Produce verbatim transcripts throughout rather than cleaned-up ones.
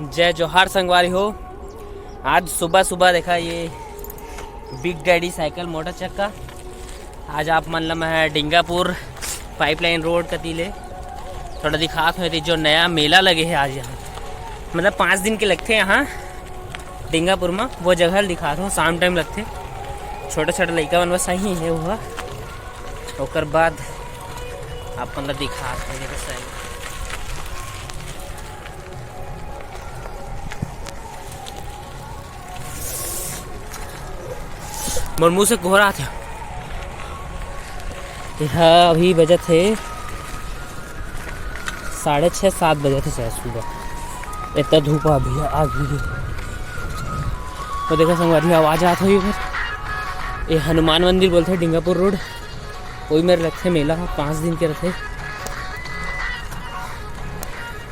जय जोहार संगवारी हो। आज सुबह सुबह देखा ये बिग डैडी साइकिल मोटर चक्का। आज आप मन ला मैं डिंगापुर पाइपलाइन रोड कती ले थोड़ा दिखात हों, जो नया मेला लगे हे आज यहाँ, मतलब पाँच दिन के लगथे यहाँ डिंगापुर में, वो जगह दिखात हों। शाम टाइम लगथे, छोटा छोटा लइका मन बस सही है वो, ओकर बाद आप मन ला दिखात हों, देखो सही। मोर मुंह से कोहरा आथे। एहा अभी बजत हे साढ़े छः, सात बजत हे शायद सुबह। इतना धूप आ भैया, आग भी। तो देखा संगवारी, आवाज आत होही उधर। ये हनुमान मंदिर बोलथे डिंगापुर रोड, वही मेर लगथे मेला, पाँच दिन के रथे।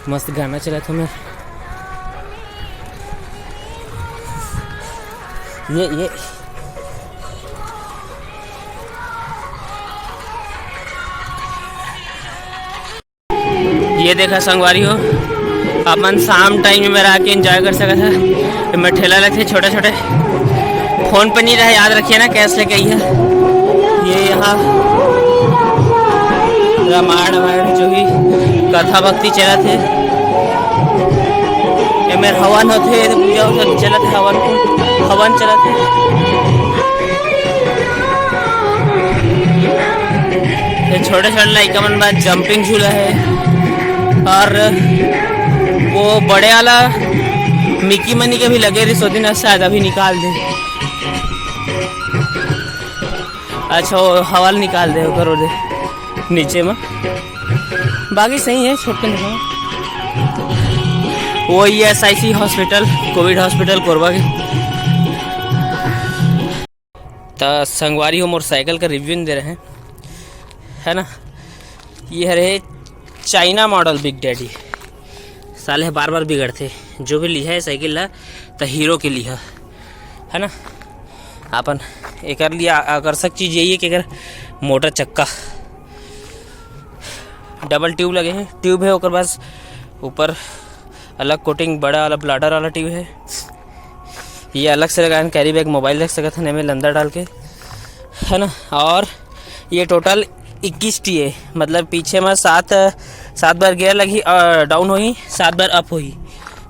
मस्त गाना चलत हे मेर। ये, ये। ये देखा संगवारी हो, अपन शाम टाइम में मेर आके एंजॉय कर सकत हे। एमे ठेला लगथे छोटे छोटे। फोन पे नहीं रहे, याद रखिए ना, कैश लेके आइए। ये यहाँ रामायण वामायण जो भी कथा भक्ति चलत हे, एमेर हवन होथे, पूजा होथे, चलत हे हवन, हवन चलत हे। ये छोटे छोटे लइका मन बर जंपिंग झूला हे, और वो बड़े वाला मिकी मनी के भी लगे रहिस, ओ दिन शायद अभी निकाल दे। अच्छा, वो हवा ल निकाल दे, ओकर ओदे नीचे में। बाकी सही है, छोटकन जगह। वो ESIC hospital, Covid hospital Korba के। त संगवारी हो, मोर साइकिल का रिव्यू नहीं दे रहे हैं, है ना। ये हरे चाइना मॉडल बिग डैडी, साले बार बार बिगड़थे। जो भी लिहा है साइकिल ला, त हीरो के लिहा, है ना। अपन एकर लिए आ-, आकर्षक चीज़ यही है कि एकर मोटर चक्का, डबल ट्यूब लगे हैं, ट्यूब है, ओकर बाद ऊपर अलग कोटिंग, बड़ा वाला ब्लाडर वाला ट्यूब है। ये अलग से लगाए हैं, कैरी बैग, मोबाइल रख सकत हन एमे अंदर डाल के, है ना। और ये टोटल इक्कीस टी है, मतलब पीछे में सात, सात बार गियर लगी, अ, डाउन होही, सात बार अप होही,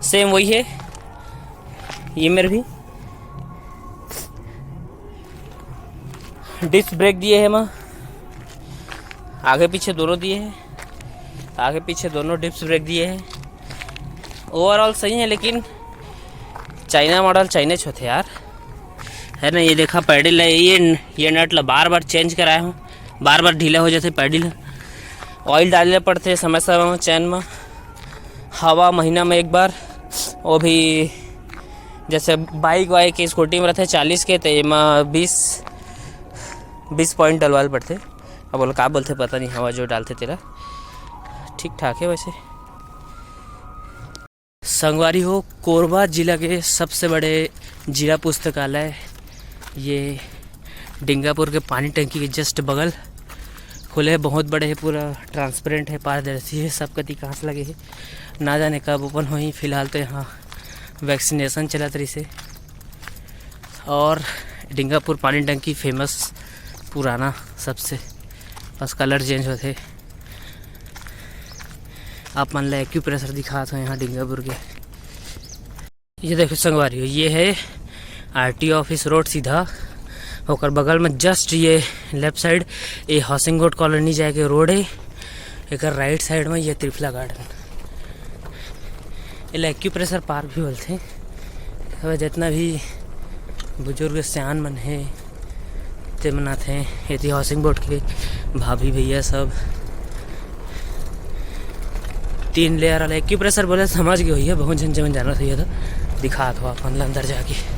सेम वही है। ये मेरे भी डिस्क ब्रेक दिए हैं, माँ आगे पीछे दोनों दिए हैं, आगे पीछे दोनों डिस्क ब्रेक दिए हैं। ओवरऑल सही है, लेकिन चाइना मॉडल चाइना होथे यार, है ना। ये देखा पैडल है, ये ये नट ला बार बार चेंज कराए हूँ, बार बार ढीला हो जाते पैडल। ऑयल डाले पड़ते समय समय में चैन में, हवा महीना में एक बार। वो भी जैसे बाइक वाइक के, स्कूटी में रहते चालीस के, तो एमा बीस, बीस पॉइंट डलवाल पड़ते। अब बोला का बोलते पता नहीं, हवा जो डालते तेला ठीक ठाक है वैसे। संगवारी हो, कोरबा जिला के सबसे बड़े जिला पुस्तकालय, ये डिंगापुर के पानी टंकी के जस्ट बगल खुले है, बहुत बड़े है, पूरा ट्रांसपेरेंट है, पारदर्शी है, सब कति कांच लगे है, ना जाने कब ओपन होही। फिलहाल तो यहाँ वैक्सीनेशन चलत रहिसे। और डिंगापुर पानी टंकी फेमस पुराना सबसे, बस कलर चेंज होथे। आप मन ला एक्यूप्रेशर दिखात हो यहाँ डिंगापुर के। ये देखो संगवारी हो, ये है आरटीओ ऑफिस रोड सीधा, ओकर बगल में जस्ट ये लेफ्ट साइड ये हाउसिंग बोर्ड कॉलोनी जाए के रोड है, एकर राइट साइड में ये त्रिफला गार्डन, एला एक्यूप्रेशर पार्क भी बोलथे। अब जितना भी बुजुर्ग सियान मन हे, ते मन आथे, एती हाउसिंग बोर्ड के भाभी भैया सब। तीन लेयर वाला एक्यूप्रेशर बोले, समझ गए होइए, बहुत झन जमन जानत होइए, तो दिखात हो अपन ला अंदर जाके।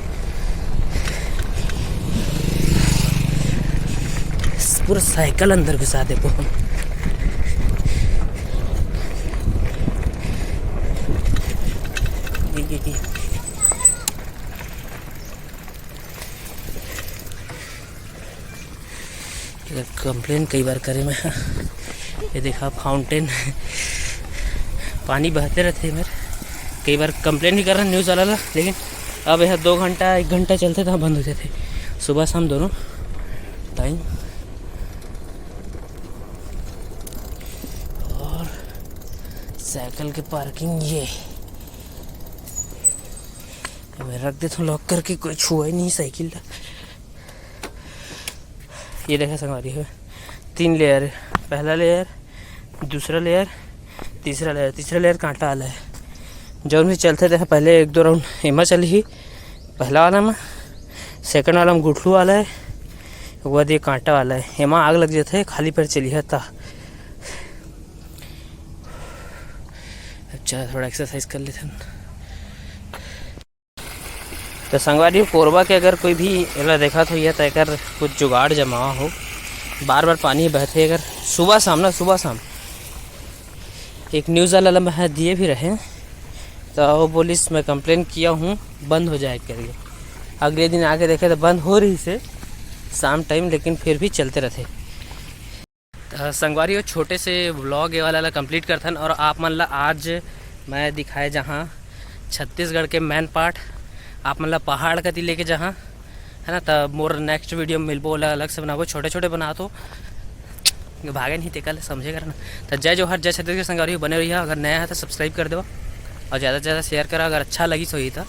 पूरा साइकिल अंदर घुसा देबो हम। ये, ये, ये। एकर कंप्लेन कई बार करे मैं। ये देखा फाउंटेन, पानी बहते रहते हैं मेरे। कई बार कंप्लेन भी कर रहे न्यूज़ वाला ला, लेकिन अब यह दो घंटा, एक घंटा चलथे, तहाँ बंद हो जाथे, सुबह शाम दोनों टाइम। और साइकिल के पार्किंग ये, मैं रख देता हूँ लॉक करके, कोई छुआ ही नहीं साइकिल ला। ये देखा संगवारी हो, तीन लेयर, पहला लेयर, दूसरा लेयर, तीसरा लेयर। तीसरा लेयर कांटा वाला है। जौन भी चलथे, देखा पहले एक दो राउंड एमा चलही, पहला वाला में, सेकंड वाला में गुठलू वाला है, ओकर बाद ये कांटा वाला है। एमा आग लग जाथे खाली पैर चलिहा त। अच्छा, थोड़ा एक्सरसाइज कर लेथन। तो संगवारी, कोरबा के अगर कोई भी एला देखत होइया, तो एकर कुछ जुगाड़ जमावा हो। बार बार पानी बहथे, अगर सुबह शाम ना, सुबह शाम एक न्यूज़ वाला ला मैं दिए भी रहे, तो वो बोलिस, "मैं कंप्लेन किया हूँ, बंद हो जाए," करके। अगले दिन आके देखे तो बंद हो रही से शाम टाइम, लेकिन फिर भी चलते रहते। तो संगवारी हो, छोटे से व्लॉग ये वाला ला कंप्लीट करथन, और आप मन ला आज मैं दिखाए जहाँ छत्तीसगढ़ के मेन पार्ट, आप मन ला पहाड़ कती लेके जहाँ, है ना। तो मोर नेक्स्ट वीडियो में मिलबो, ओला अलग से बनाबो, छोटे छोटे बना तो भागे नहीं तेकर ले, समझे कर ना। तो जय जोहार, जय छत्तीसगढ़ संगवारी हो, बने रहिए। अगर नया है तो सब्सक्राइब कर देवा, और ज़्यादा से ज़्यादा शेयर करा अगर अच्छा लगी सही तो।